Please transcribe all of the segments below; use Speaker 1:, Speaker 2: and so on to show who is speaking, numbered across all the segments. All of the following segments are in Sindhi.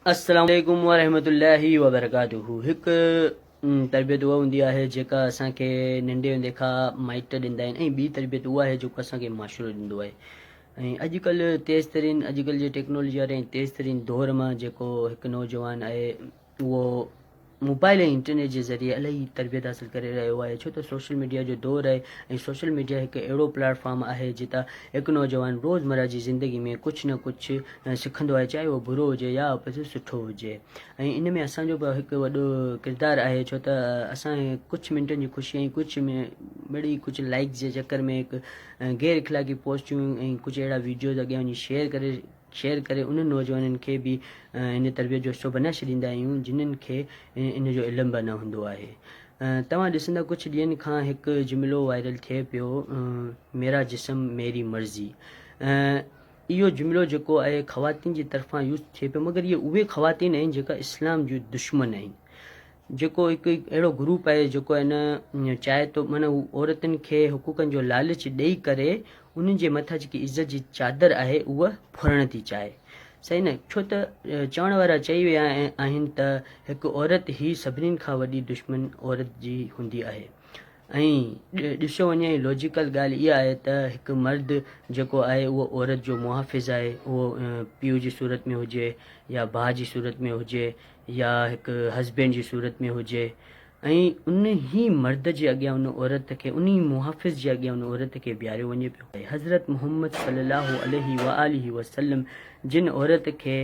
Speaker 1: السلام عليڪم ورحمة الله وبرڪاته هڪ تربيت اها هوندي آهي جيڪا اسان کي ننڍي هوندي کان مائٽ ڏيندا آهن ۽ ٻي تربيت اها آهي جيڪو اسان کي معاشرو ڏيندو آهي ۽ اڄڪلهه تيز ترين اڄڪلهه جي ٽيڪنالاجي واري ۽ تيز ترين دور مان جيڪو هڪ نوجوان آهي اهو موبائل ۽ انٽرنيٽ جي ذريعي الاهي تربيت حاصل ڪري رهيو آهي ڇو ته سوشل ميڊيا جو دور آهي ۽ سوشل ميڊيا هڪ اهڙو پليٽ فارم آهي جتان هڪ نوجوان روزمره جي زندگي ۾ ڪجهه نه ڪجهه سکندو آهي چاهي اهو برو هجي يا سٺو هجي ۽ ان ۾ اسان جو به هڪ وڏو ڪردار آهي ڇو ته اسان ڪجهه منٽن جي خوشي ۽ ڪجهه مڙئي ڪجهه لائڪس جي چڪر ۾ هڪ غير اخلاقي پوسٽون ۽ ڪجهه اهڙا ويڊيوز اڳيان وڃي شيئر ڪري شيئر ڪري انهن نوجوانن کي به ان تربيت جو حصو بنائي ڇڏيندا آهيون جنھن کي ان جو علم به نه هوندو آهي. توهان ڏسندا ڪجهه ڏينهن کان هڪ جملو وائرل ٿئي پيو ميرا جسم ميري مرضي اهو جملو جيڪو آهي خواتين جي طرفان يوز ٿئي پيو مگر اهي اهي خواتين آهن جيڪا اسلام جون دشمن آهن جيڪو هڪ اهڙو گروپ آهي جيڪو ان چاهي ٿو معنيٰ هو عورتن کي حقوقن جو لالچ ڏئي ڪري انهن جي مٿان جيڪي عزت جي چادر آهي اها ڦرڻ ٿي چاهي صحيح نه ڇو ته چوڻ وارا چئي ويا آهن ته هڪ عورت هي سڀني کان وڏي دشمن عورت جي هوندي آهي ۽ ڏسيو وڃي ۽ لاجيڪل ڳالهه اها آهي ته هڪ مرد جيڪو آهي اهو عورت جو محافظ آهي اهو پيء جي صورت ۾ هجي يا ڀاء جي صورت ۾ هجي يا هڪ هسبينڊ جي صورت ۾ هجي ۽ ان ئي مرد جي اڳيان ان عورت کي ان ئي محافظ جي اڳيان ان عورت کي بيهاريو وڃي پيو. حضرت محمد صلي الله عليه واٰله وسلم جن عورت کي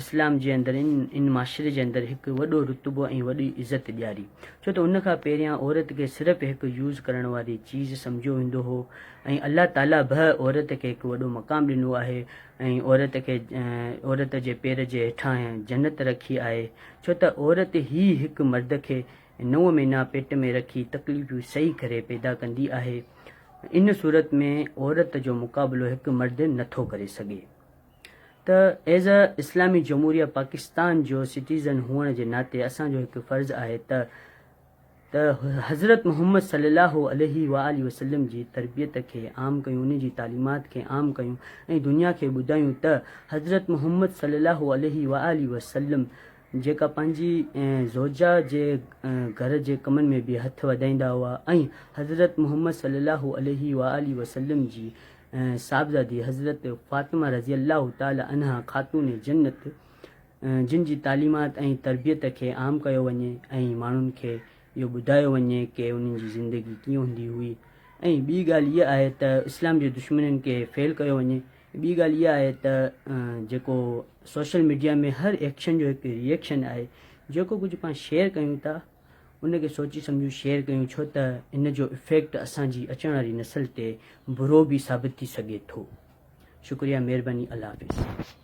Speaker 1: اسلام جي اندر ان ان معاشري جي اندر هڪ وڏو رتبو ۽ وڏي عزت ڏياري ڇو ته ان کان پهريان عورت کي صرف هڪ يوز ڪرڻ واري چيز سمجهيو ويندو هو ۽ الله تعالي به عورت کي هڪ وڏو مقام ڏنو آهي ۽ عورت کي عورت جي پير جي هيٺان جنت رکي آهي ڇو ته عورت ئي هڪ مرد کي نو مهينا پيٽ ۾ رکي تڪليفون سهي ڪري پيدا ڪندي آهي ان صورت ۾ عورت جو مقابلو هڪ مرد نٿو ڪري سگهي. ته ايز ا اسلامي جمهوريه پاڪستان جو سٽيزن هئڻ جي ناتي اسان جو هڪ فرض آهي ته ته حضرت محمد صلي الله عليه واٰله وسلم جي تربيت کي عام ڪيون انهن جي تعليمات کي عام ڪيون ۽ دنيا کي ٻڌايون ته حضرت محمد صلي الله عليه واٰله وسلم جيڪا پنهنجي زوجه جي گهر جي ڪمن ۾ به هٿ وڌائيندا هئا ۽ حضرت محمد صلي الله عليه واٰله وسلم جي صاحبزادي حضرت فاطمه رضي الله تعالٰي عنها خاتون جنت جن جي تعليمات ۽ تربيت کي عام ڪيو وڃي ۽ ماڻهن کي اهو ٻڌايو وڃي ڪي انهن جي زندگي ڪيئن هوندي هئي ۽ ٻي ڳالهه اها آهي ته اسلام جي دشمنن کي فيل ڪيو وڃي ٻي ڳالهه اها آهي ته جيڪو سوشل ميڊيا ۾ هر ايڪشن جو هڪ ريئيڪشن آهي جيڪو ڪجهه پاڻ شيئر ڪيون ٿا ان کي سوچي سمجهي شيئر ڪيون ڇو ته ان جو افيڪٽ اسان جي اچڻ واري نسل تي برو به ثابت ٿي سگهي ٿو. شڪريه مهرباني الله حافظ.